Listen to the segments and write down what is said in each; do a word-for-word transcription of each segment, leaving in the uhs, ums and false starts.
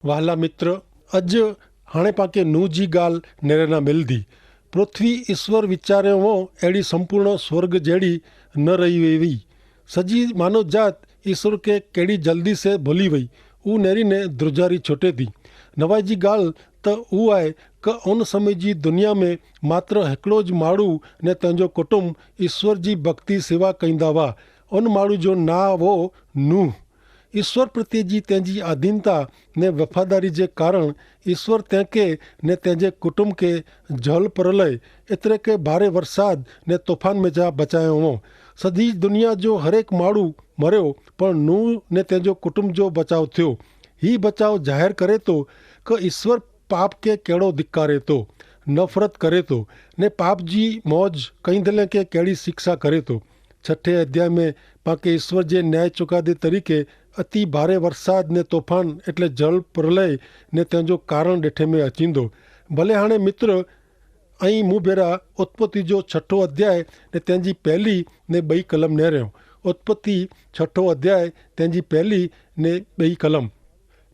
વહાલા મિત્ર, અજ હાણે પાંકે નૂજી ગાલ નેરેના મિલદી. પૃથ્વી ઈસ્વર વિચારે વો એડી સંપૂર્ણ સ્વર્ગ જેડી ન રહી વેવી. સજી માનવ જાત ઈસ્વર કે કેડી જલ્દી સે ભોલી વય ઉનેરી ને ધ્રુજારી છોટે દી. નવાઈ જી ગાલ તો ઉઆય કે ઉન સમય જી દુનિયા મેં માત્ર હેકડો જ માડૂ ને તેનજો કુટુંબ ઈસ્વર જી ભક્તિ સેવા કઈંદા વા. ઉન માડૂ જો ના વો નૂહ. ઈસ્વર પ્રત્યે જી તેનજી આધીનતા ને વફાદારી જે કારણ ઈસ્વર તેંકે ને તેનજે કુટુંબ કે જલ પરલય એતરે કે ભારે વરસાદ ને તોફાન મેં જા બચાયો હો. સધી દુનિયા જો હરેક માડૂ મર્યો, પણ નૂહ ને તેનજો કુટુંબ જો બચાવ થ્યો. હી બચાવ જાહેર કરે તો કે ઈસ્વર પાપ કે કેડો ધિક્કારે તો, નફરત કરે તો, ને પાપ જી મોજ કઈંદલે કે કેડી શિક્ષા કરે તો. છઠે અધ્યાય મેં પાંકે ઈસ્વર જે ન્યાય ચુકાદે તરીકે અતિ ભારે વરસાદ ને તોફાન એટલે જલ પ્રલય ને તેનજો કારણ દેઠે મેં અચીંદો. ભલે હાણે મિત્ર, અહીં મુભેરા ઉત્પત્તિ જો છઠો અધ્યાય ને તેનજી પહેલી ને બઈ કલમ નેર્યો. ઉત્પત્તિ છઠો અધ્યાય તેનજી પહેલી ને બઈ કલમ.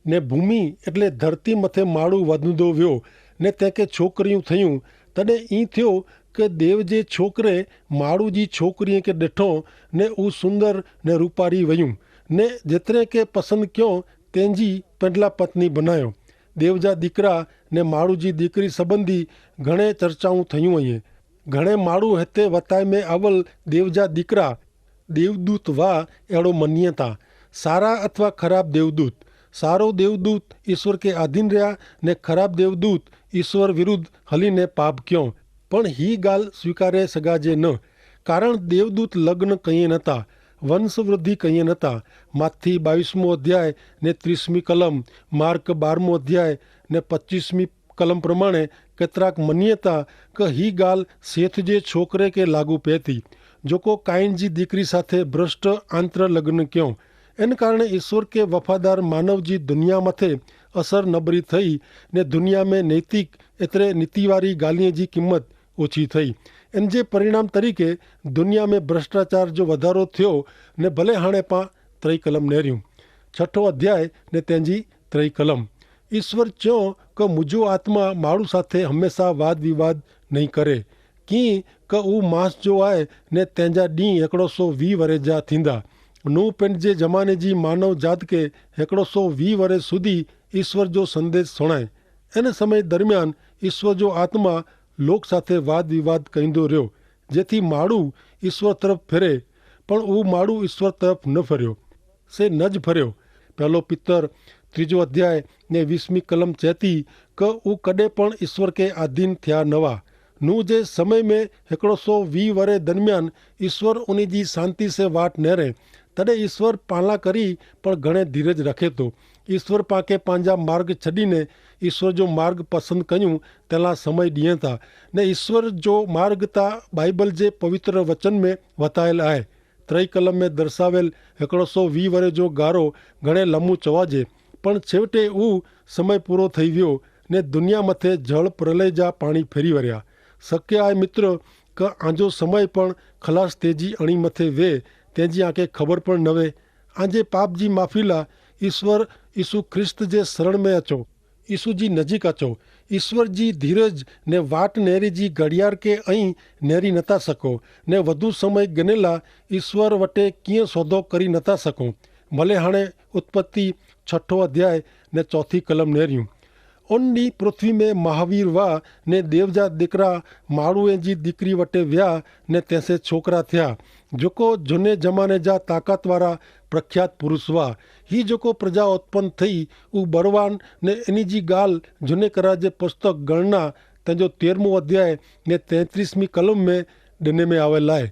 ને ભૂમિ એટલે ધરતી મતે માડૂ વધુંદો વ્યો, ને તેંકે છોકરિયું થયું. તદે ઈ થ્યો કે દેવ જે છોકરે માડૂ જી છોકરી કે ડેઠો, ને ઉસુંદર ને રૂપારી વયું, ને જેતરે કે પસંદ ક્યો તેનજી પેંડલા પત્ની બનાયો. દેવ જા દીકરા ને માડૂ જી દીકરી સંબંધી ઘણે ચર્ચાઓ થયું અહી. ઘણે માડૂ હેતે વતાય મેં આવલ દેવ જા દીકરા દેવદૂત વા એડો મનિયે તા. સારા અથવા ખરાબ દેવદૂત? સારો દેવદૂત ઈસ્વર કે આધીન રહ્યા, ને ખરાબ દેવદૂત ઈસ્વર વિરુદ્ધ હલી ને પાપ ક્યો. પણ હી ગાલ સ્વીકારે સગાજે ન, કારણ દેવદૂત લગ્ન કહિયે નતા, વંશવૃદ્ધિ કહિયે નતા. માથી બાવીસમો અધ્યાય ને ત્રીસમી કલમ, માર્ક બારમો અધ્યાય ને પચ્ચીસમી કલમ પ્રમાણે કેતરાક મનિયે તા કે હી ગાલ સેથ જે છોકરે કે લાગુ પેતી, જોકો કાઈન જી દીકરી સાથે ભ્રષ્ટ આંતર લગ્ન ક્યો. એન કારણે ઈસ્વર કે વફાદાર માનવ જી દુનિયા મતે અસર નબરી થઈ, ને દુનિયા મેં નૈતિક એતરે નીતિવારી ગાલિયે જી કિંમત ઓછી થઈ. એન જે પરિણામ તરીકે દુનિયા મેં ભ્રષ્ટાચાર જો વધારો થ્યો. ને ભલે હાણે પાં ત્રય કલમ નેર્યું, છઠો અધ્યાય ને તેની ત્રય કલમ. ઈસ્વર ચ્યો કે મુજો આત્મા માડૂ સાથે હમેંસા વાદવિવાદ નહીં કરે. કિંક ઉં માંસ જો આય, ને તેનજા ડીંહ હેકડો સો વી વરે જા થીંદા. નૂહ પેંડ જે જમાને જી માનવ જાત કે હેકડો સો વી વરે સુધી ઈસ્વર જો સંદેસ સુણાય. એન સમય દરમિયાન ઈસ્વર જો આત્મા લોક સાથે વાદવિવાદ કહીંદો રહ્યો, જેથી માડૂ ઈસ્વર તરફ ફેરે. પણ ઉં માડૂ ઈસ્વર તરફ ન ફર્યો. સે ન જ ફર્યો. પહેલો પિતર ત્રીજો અધ્યાય ને વીસમી કલમ ચેતી કે ઉં કદે પણ ઈસ્વર કે આધીન થ્યા નવા. નૂહ જે સમય મેં હેકડો સો વી વરે દરમિયાન ઈસ્વર ઉની જી શાંતિ સે વાટ નહરે. તદે ઈસ્વર પાલા કરી પણ ઘણે ધીરજ રખે તો. ઈસ્વર પાંકે પાંજા માર્ગ છડીને ઈસ્વર જો માર્ગ પસંદ કહ્યું તેલા સમય દિયે તા. ને ઈસ્વર જો માર્ગ તા બાઈબલ જે પવિત્ર વચન મેં વતાયેલ આય. ત્રય કલમ મેં દર્શાવેલ હેકડો સો વી વરે જો ગારો ઘણે લમુ ચોવાજે, પણ છેવટે ઉં સમય પૂરો થઈ વ્યો, ને દુનિયા મતે જળ પ્રલય જા પાણી ફેરી વર્યા. શક્ય આય મિત્ર, કે આજો સમય પણ ખલાસ તેજી અણી મતે વે, તેજી આંકે ખબર પણ નવે. આજે પાપ જી માફીલા ઈસ્વર ઈસુ ખ્રિસ્ત જે સરળ મેં અચો. ઈસુ જી નજીક અચો. ઈસ્વર જી ધીરજ ને વાટ નેરી જી ઘડિયાર કે અહીં નેરી નતા સકો, ને વધુ સમય ગનેલા ઈસ્વર વટે કિંય સોધો કરી નતા સકો. ભલે હણે ઉત્પત્તિ છઠો અધ્યાય ને ચોથી કલમ નેર્યું. ઉનની પૃથ્વી મેં મહાવીર વા ને દેવ જા દીકરા માણૂએ જી દીકરી વટે વ્યા, ને તેસે છોકરા થ્યા, જોકો જુને જમાને જા તાકાતવારા પ્રખ્યાત પુરુષ વા. હી જોકો પ્રજા ઉત્પન થઈ ઉં બરવાન ને એની જી ગાલ જુને કરાજે પુસ્તક ગણના તેનો તેરમો અધ્યાય ને તેત્રીસમી કલમ મેં ડેને મેં આવેલા હૈ.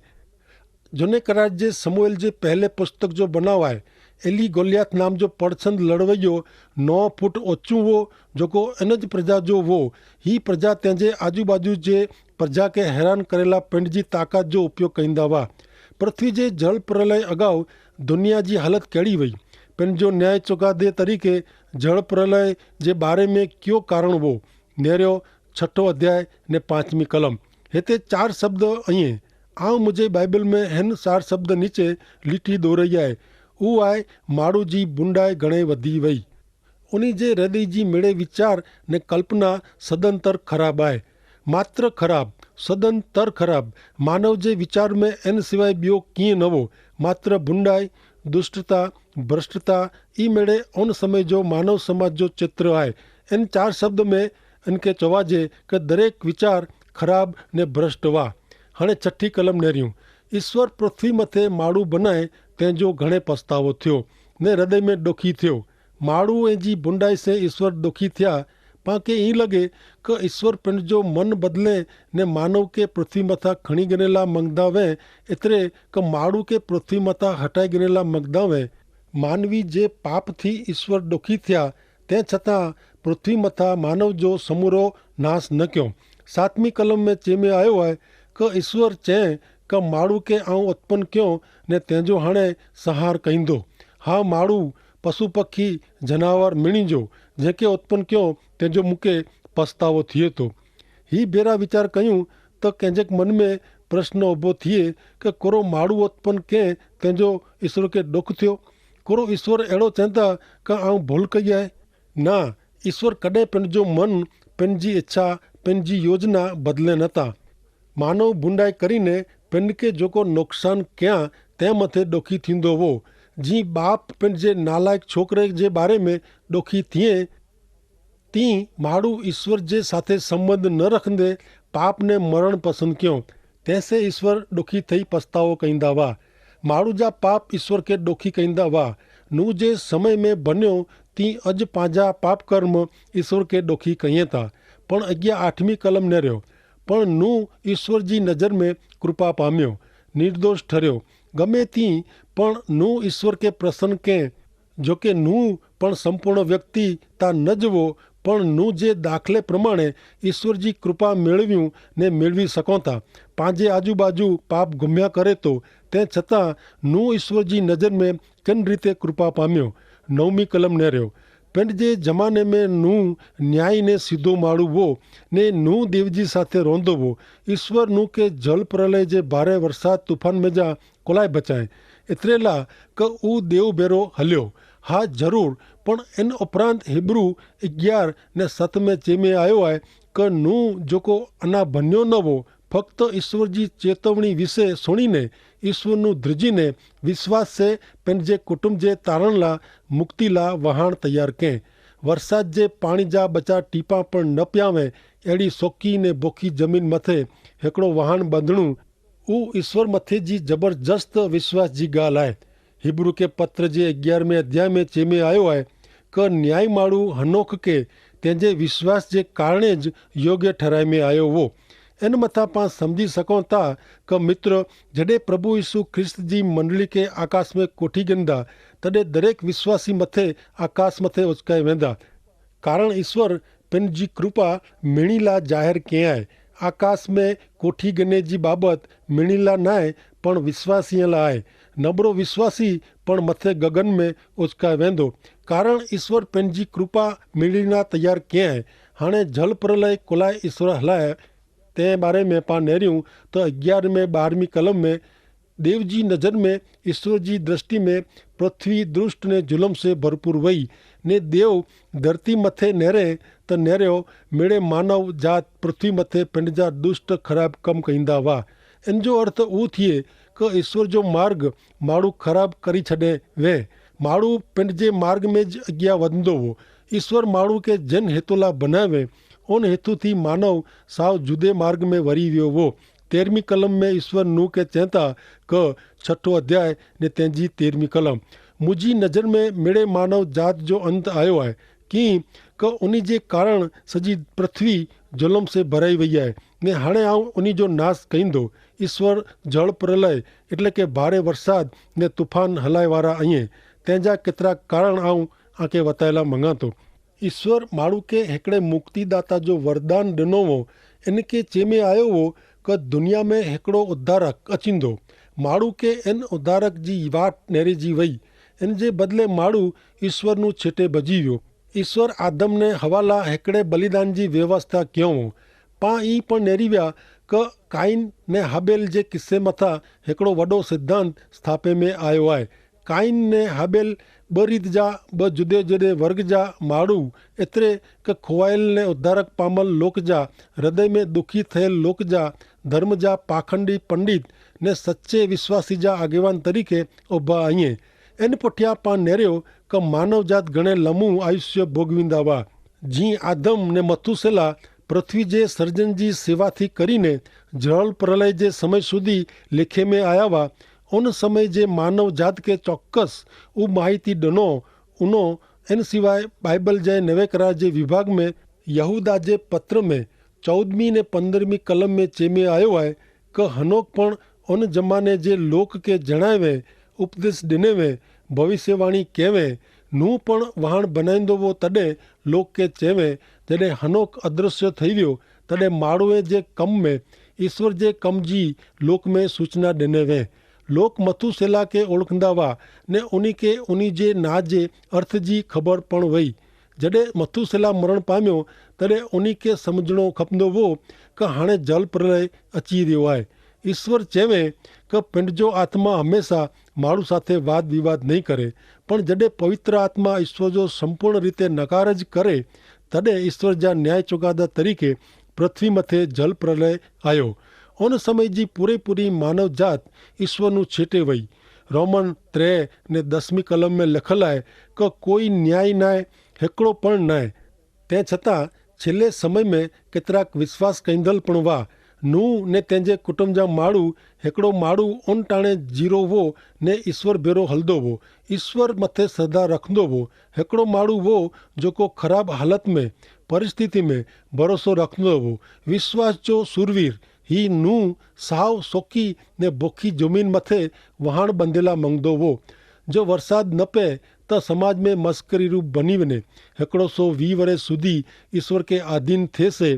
જોને કરાર જે સમૂએલ જે પહેલે પુસ્તક જો બનાવાય, એલી ગોલિયાથ નામ જો પડછંદ લડવૈયો નવ ફૂટ ઓછું વો, જોકો એન જ પ્રજા જો વો. હી પ્રજા તેજે આજુબાજુ જે પ્રજા કે હેરાન કરેલા પેંડ જી તાકાત જો ઉપયોગ કહીંદા વા. પૃથ્વી જે જલ પ્રલય અગાઉ દુનિયા જી હાલત કેડી વય? પેંડ જો ન્યાય ચોકાદે તરીકે જલ પ્રલય જે બારે મેં કયો કારણ વો? નેર્યો છઠો અધ્યાય ને પાંચમી કલમ. હેતે ચાર શબ્દ અહીં. આવ મુઝે બાઈબલ મેં હેન ચાર શબ્દ નીચે લિટી દોરૈયા હૈ. ઉ આય માડૂ જી બુંડાઈ ઘણે વધી વય. ઉની જે હૃદય જી મેળે વિચાર ને કલ્પના સદંતર ખરાબ આય. માત્ર ખરાબ, સદંતર ખરાબ. માનવ જે વિચાર મેં એન સિવાય બ્યો કિંય નવો. માત્ર ભૂંડાઈ, દુષ્ટતા, ભ્રષ્ટતા. ઈ મેળે ઓન સમય જો માનવ સમાજ જો ચિત્ર આય. એન ચાર શબ્દ મેં એન કે ચોવાજે કે દરેક વિચાર ખરાબ ને ભ્રષ્ટ વા. હણે છઠી કલમ નેર્યું. ઈસ્વર પૃથ્વી મતે માડૂ બનાય તેંજો ઘણે પસ્તાવો થયો ને હૃદય મેં ડોખી થયો. માડૂ એજી ભૂંડાઈ સે ઈસ્વર ડોખી થયા. પાંકે ઈ લગે કે ઈસ્વર પેનજો મન બદલે ને માનવ કે પૃથ્વી મતા ખણી ગનેલા મંગદા વે. એતરે કે માડૂ કે પૃથ્વી મતા હટાઈ ગનેલા મંગદા વે. માનવી જે પાપથી ઈસ્વર ડોખી થયા તે છતાં પૃથ્વી મતા માનવ જો સમૂરો નાસ ન ક્યો. સાતમી કલમ મેં ચેમે આયો હૈ કે ઈસ્વર ચે કે માડૂ કે આઉં ઉત્પન ક્યો ને તેંજો હણે સહાર કહીંદો. હા માડૂ, પશુપક્ષી, જનાવર મિણી જો જેંકે ઉત્પન ક્યો તેંજો મુકે પસ્તાવો થિયે તો. હી ભેરા વિચાર કહ્યું તો કેંજેક મન મેં પ્રશ્ન ઉભો થિયે કે કોરો માડૂ ઉત્પન કે તેંજો ઈસ્વર કે ડોખ થ્યો? કોરો ઈસ્વર એડો ચેંતા કે આઉં ભૂલ કઈ હૈ? ના, ઈસ્વર કદે પેનજો મન, પેનજી ઇચ્છા, પેનજી યોજના બદલે નતા. માનવ ભૂંડાઈ કરીને પેનકે જોકો નોકસાન ક્યાં તે મતે ડોખી થીંદો વો. જી બાપ પેનજે નાલાયક છોકરે જે બારે મેં ડોખી થિયે તી માડૂ ઈસ્વર જે સાથે સંબંધ ન રખંદે પાપને મરણ પસંદ ક્યો. તેસે ઈસ્વર ડોખી થઈ પસ્તાવો કહીંદા વા. માડૂ જા પાપ ઈસ્વર કે ડોખી કહીંદા વા. નૂ જે સમય મેં ભન્યો તી અજ પાંજા પાપકર્મ ઈસ્વર કે ડોખી કહિયે તા. પણ અગિયા આઠમી કલમ ન રહ્યો. પણ નૂ ઈસ્વર જી નજર મેં કૃપા પામ્યો, નિર્દોષ ઠર્યો. ગમે તી પણ નૂ ઈસ્વર કે પ્રસન્ન કે જોકે નૂહ પણ સંપૂર્ણ વ્યક્તિ તા ન જવો. પણ નૂહ જે દાખલે પ્રમાણે ઈસ્વર જી કૃપા મેળવ્યું ને મેળવી સકોતા. પાંજે આજુબાજુ પાપ ગુમ્યા કરે તો તે છતાં નૂહ ઈસ્વર જી નજર મેં કેન રીતે કૃપા પામ્યો? નવમી કલમ ને રહ્યો. પેંડ જે જમાને મેં નૂહ ન્યાયી ને સીધો માળુ વો ને નૂહ દેવજી સાથે રોંધો વો. ઈસ્વર નૂહ કે જલ પ્રલય જે ભારે વરસાદ તુફાન મેં જા કોલાઈ બચાએ. એતરેલા કે ઉં દેવ ભેરો હલ્યો. હા જરૂર. પણ એન ઉપરાંત હિબ્રૂ અગિયાર ને સત મેં ચેમે આયો આય કે નૂહ જોકો અના ભન્યો ન વો ફક્ત ઈસ્વર જી ચેતવણી વિશે સુણીને ઈસ્વરનું ધ્રજીને વિશ્વાસ સે પેનજે કુટુંબ જે તારણલા મુક્તિલા વહાણ તૈયાર કેં. વરસાદ જે પાણી જા બચા ટીપા પણ ન પ્યાવે એડી સોકી ને બોખી જમીન મતે હેકડો વહાણ બંધણું ઉહ ઈસ્વર મતે જી જબરજસ્ત વિશ્વાસ જી ગાલ આય. હિબ્રૂ કે પત્ર જે અગિયારમે અધ્યાય મેં ચેમે આયો આય કે ન્યાયી માળુ હનોખ કે તેનજે વિશ્વાસ જે કારણે જ યોગ્ય ઠરાઈ મેં આયો વો. એન મતા પાં સમઝી સકોતા કે મિત્ર, જડે પ્રભુ ઈસુ ખ્રિસ્ત જી મંડળી કે આકાશ મેં કોઠી ગિનદા તદે દરેક વિશ્વાસી મતે આકાશ મતે ઓચકાઈ વેંદા. કારણ ઈસ્વર પેનજી કૃપા મેણીલા જાહેર કેં આય. આકાશ મેં કોઠી ગને જી બાબત મેણીલા નાય પણ વિશ્વાસીયલા આય. નબરો વિશ્વાસી પણ મતે ગગન મેં ઓચકાય વેંદો. કારણ ઈસ્વર પેનજી કૃપા મેણીલા તૈયાર કેં આય. હાણે જલ પ્રલય કોલાય ઈસ્વર હલાય તે બારે મેં પાં નેર્યું તો અગિયાર મેં બારમી કલમ મેં દેવ જી નજર મેં ઈસ્વર જી દ્રષ્ટિ મેં પૃથ્વી દુષ્ટ ને જુલમ સે ભરપૂર વય. ને દેવ ધરતી મતે નેરે તો નેર્યો મેળે માનવ જાત પૃથ્વી મતે પેંડ જા દુષ્ટ ખરાબ કમ કહીંદા વા. એન જો અર્થ ઉં થિયે કે ઈસ્વર જો માર્ગ માળુ ખરાબ કરી છડે વે. માળુ પેંડ જે માર્ગ મેં જ અગિયા વધંદો વો. ઈસ્વર માળુ કે જેન હેતુલા બનાવે ઓન હેતુ થી માનવ સાવ જુદે માર્ગ મેં વરી વ્યો વો. તેરમી કલમ મેં ઈસ્વર નૂહ કે ચેંતા કે છઠો અધ્યાય ને તેની તેરમી કલમ મુઝી નજર મેં મેળે માનવ જાત જો અંત આયો આય. કિંક ઉની જે કારણ સજી પૃથ્વી જલમ સે ભરાઈ વૈયા હૈ. ને હાણે આઉં ઉની જો નાસ કઈંદો. ઈસ્વર જળ પ્રલય એટલે કે ભારે વરસાદ ને તુફાન હલાઈ વારા અઇયે. તેનજા કેતરા કારણ આઉં આકે વતાયેલા મંગાતો. ઈસ્વર માણૂ કે હેકડ઼ે મુક્તિદાતા જો વરદાન ડેનો વો. એન કે ચેમે આયો વો કે દુનિયા મેં હેકડ઼ો ઉદ્ધારક અચિંદો. માણૂ કે એન ઉદ્ધારક જી વાટ નેરે જી વય. એન જે બદલે માણૂ ઈસ્વરનું છેટે ભજી વ્યો. ઈસ્વર આદમ ને હવાલા હેકડ઼ે બલિદાન જી વ્યવસ્થા ક્યો વો. પાં ઈ પણ નેરી વ્યા કે કાઈન ને હાબેલ જે કિસ્સે મતા હેકડ઼ો વડો સિદ્ધાંત સ્થાપે મેં આયો આય. કાઈન ને હાબેલ બરીત જા બજુદે જુદે વર્ગ જા માડૂ એતરે કે ખોવાયેલ ને ઉદ્ધારક પામલ લોક જા હૃદય મેં દુખી થયેલ લોક જા ધર્મ જા પાખંડી પંડિત ને સચ્ચે વિશ્વાસી જા આગેવાન તરીકે ઉભા અઇયે. એન પઠ્યા પાં નેર્યો કે માનવજાત ઘણે લમૂ આયુષ્ય ભોગવીંદા વા. જી આદમ ને મથુસેલા પૃથ્વી જે સર્જન જી સેવાથી કરીને જરલ પ્રલય જે સમય સુધી લેખે મેં આયા વા. ઉન સમય જે માનવજાત કે ચોક્કસ ઉ માહિતી ડનો ઉનો. એન સિવાય બાઈબલ જે નવે કરાર જે વિભાગ મેં યહૂદા જે પત્ર મેં ચૌદમી ને પંદરમી કલમ મેં ચેમે આયો હૈ કે હનોક પણ ઉન જમાને જે લોક કે જણાયવે ઉપદેશ દેનેવે ભવિષ્યવાણી કહેવે. નૂ પણ વહાણ બનાઈંદો વો તદે લોક કે ચેવે. જડે હનોક અદ્રશ્ય થઈ વ્યો તદે માળુએ જે કમ મેં ઈસ્વર જે કમ જી લોક મેં સૂચના દેનેવે. લોક મથુસેલા કે ઓળખંદા વા ને ઉની કે ઉની જે ના જે અર્થ જી ખબર પણ વય. જડે મથુસેલા મરણ પામ્યો તદે ઉની કે સમઝણો ખપંદો વો કે હાણે જલ પ્રલય અચી રહ્યો આય. ઈસ્વર ચેવે કે પેંડજો આત્મા હમેંસા માળુ સાથે વાદવિવાદ નહીં કરે. પણ જડે પવિત્ર આત્મા ઈસ્વર જો સંપૂર્ણ રીતે નકાર જ કરે તદે ઈસ્વર જા ન્યાય ચોગાદા તરીકે પૃથ્વી મતે જલ પ્રલય આયો. ઉન સમય જી પૂરેપૂરી માનવજાત ઈસ્વરનું છેટે વય. રોમન ત્રે ને દસમી કલમ મેં લખલ આય કે કોઈ ન્યાય નાય, હેકડો પણ નાય. તે છતાં છેલ્લે સમય મેં કેતરાક વિશ્વાસ કૈંધલ પણ વા. નૂ ને તેનજે કુટુંબ જા માળુ હેકડો માળુ ઉન ટાણે જીરો વો ને ઈસ્વર ભેરો હલદો વો, ઈસ્વર મતે સદા રખંદો વો. હેકડો માળુ વો જોકો ખરાબ હાલત મેં પરિસ્થિતિ મેં ભરોસો રખંદો વો. વિશ્વાસ જો સુરવીર હી નૂ સાવ સોકી ને ભોખી જમીન મતે વહાણ બંધેલા મંગદો વો. જો વરસાદ નપે તો સમાજ મેં મસ્કરી રૂપ બની વને. હેકડો સો વી વરે સુધી ઈસ્વર કે આધીન થે સે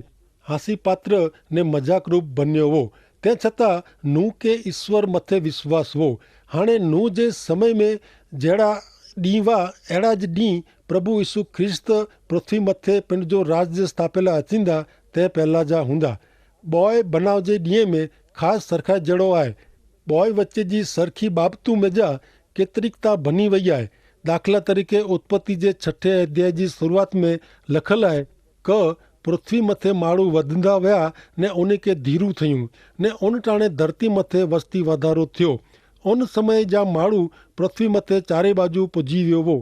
હાંસી પાત્ર ને મજાક રૂપ બન્યો વો. તે છતાં નૂ કે ઈસ્વર મતે વિશ્વાસ વો. હાણે નૂ જે સમય મેં જેડા દી વા એડા જ દી પ્રભુ ઈસુ ખ્રિસ્ત પૃથ્વી મતે પેંડ જો રાજ્ય સ્થાપેલા અચીંદા તે પહેલા જા હુંદા. બોય બનાવ જે દિયે મેં ખાસ સરખા જેડો આય. બોય વચ્ચે જી સરખી બાબતું મેં જા કેતરિકતા ભની વય આય. દાખલા તરીકે ઉત્પત્તિ જે છઠે અધ્યાય જી શરૂઆત મેં લખલ આય કે પૃથ્વી મતે માળુ વધંદા વયા ને ઉની કે ધીરુ થયું ને ઉન ટાણે ધરતી મતે વસ્તી વધારો થયો. ઉન સમય જા માળુ પૃથ્વી મતે ચારે બાજુ પજી વ્યો વો.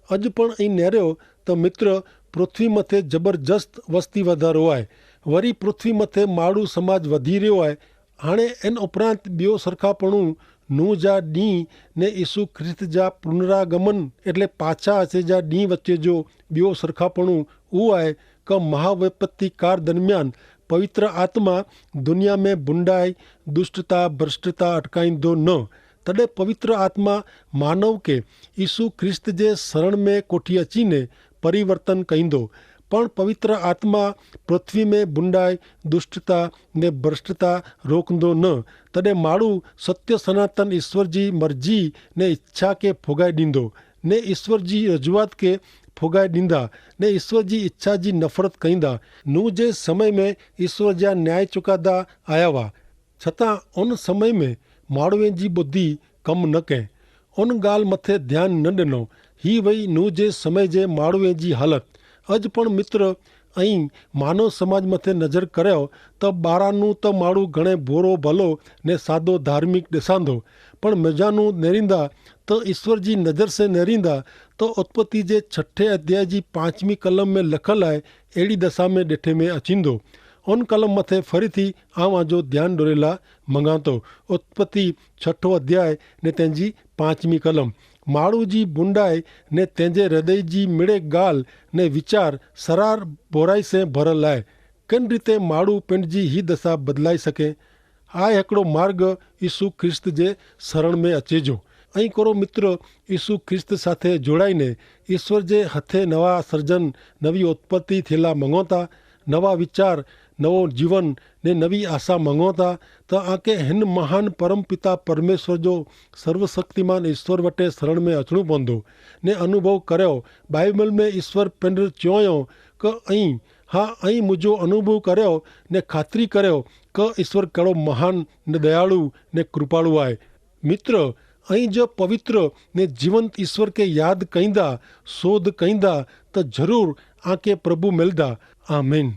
અજ પણ અહીં નેર્યો તો મિત્ર પૃથ્વી મતે જબરજસ્ત વસ્તી વધારો આય. વરી પૃથ્વી મતે માળુ સમાજ વધી રહ્યો આય. હાણે એન ઉપરાંત બ્યો સરખાપણું નૂ જા દી ને ઈસુ ખ્રિસ્ત જા પુનરાગમન એટલે પાછા હસે જા દી વચ્ચે જો બ્યો સરખાપણું ઉ આય કે મહાવૈપત્તિકાર દરમિયાન પવિત્ર આત્મા દુનિયા મેં ભુંડાઈ દુષ્ટતા ભ્રષ્ટતા અટકાઈંદો ન. તદે પવિત્ર આત્મા માનવ કે ઈસુ ખ્રિસ્ત જે સરણ મેં કોઠી અચીને પરિવર્તન કઈંદો. પણ પવિત્ર આત્મા પૃથ્વી મેં ભુંડાઈ દુષ્ટતા ને ભ્રષ્ટતા રોકંદો ન. તદે માળુ સત્ય સનાતન ઈસ્વર જી મરજી ને ઇચ્છા કે ફોગાઈ દીંદો ને ઈસ્વર જી રજૂઆત કે ફોગાઈ દીંદા ને ઈસ્વર જી ઇચ્છા જી નફરત કઈંદા. નૂ જે સમય મેં ઈસ્વર જા ન્યાય ચુકાદા આયાવા છતાં ઉન સમય મેં માળવે જી બુદ્ધિ કમ ન કહેં. ઉન ગાલ મતે ધ્યાન ન દેનો. હી વય નૂ જે સમય જે માળવે જી હાલત. અજ પણ મિત્ર અહીં માનવ સમાજ મતે નજર કર્યો તો બારાનું તો માળુ ઘણે ભોરો ભલો ને સાદો ધાર્મિક દેસાંધો. પણ મેજાનું નેરીંદા તો ઈસ્વર જી નજર સે નેરીંદા તો ઉત્પત્તિ જે છઠે અધ્યાય જી પાંચમી કલમ મેં લખલ આય એડી દસા મેં દેઠે મેં અચીંદો. ઉન કલમ મતે ફરી થી આવાં જો ધ્યાન ડોરેલા મંગાતો. ઉત્પત્તિ છઠો અધ્યાય ને તેની પાંચમી કલમ. માળુ જી બુંડાઈ ને તેની હૃદય જી મિડે ગાલ ને વિચાર સરાર બોરાઈ સે ભરલ આય. કેન રીતે માળુ પેંડ જી હી દસા બદલાઈ સકે? આય હેકડો માર્ગ ઈસુ ખ્રિસ્ત જે સરણ મેં અચેજો. અહીં કોરો મિત્ર ઈસુ ખ્રિસ્ત સાથે જોડાઈ ને ઈસ્વર જે હતે નવા સર્જન નવી ઉત્પત્તિ થેલા મંગોતા નવા વિચાર નવો જીવન ને નવી આશા મંગોતા. તો આકે હેન મહાન પરમપિતા પરમેશ્વર જો સર્વશક્તિમાન ઈસ્વર વટે સરણ મેં અચણું પોંધો ને અનુભવ કર્યો. બાઈબલ મેં ઈસ્વર પેંડર ચ્યોંયો કે અહીં હા અહીં મુજો અનુભવ કર્યો ને ખાતરી કર્યો કે ઈસ્વર કડો મહાન ને દયાળુ ને કૃપાળુ આય. મિત્ર અહીં જો પવિત્ર ને જીવંત ઈસ્વર કે યાદ કઈંદા, શોધ કઈંદા, તો જરૂર આંકે પ્રભુ મેલદા. આમેન.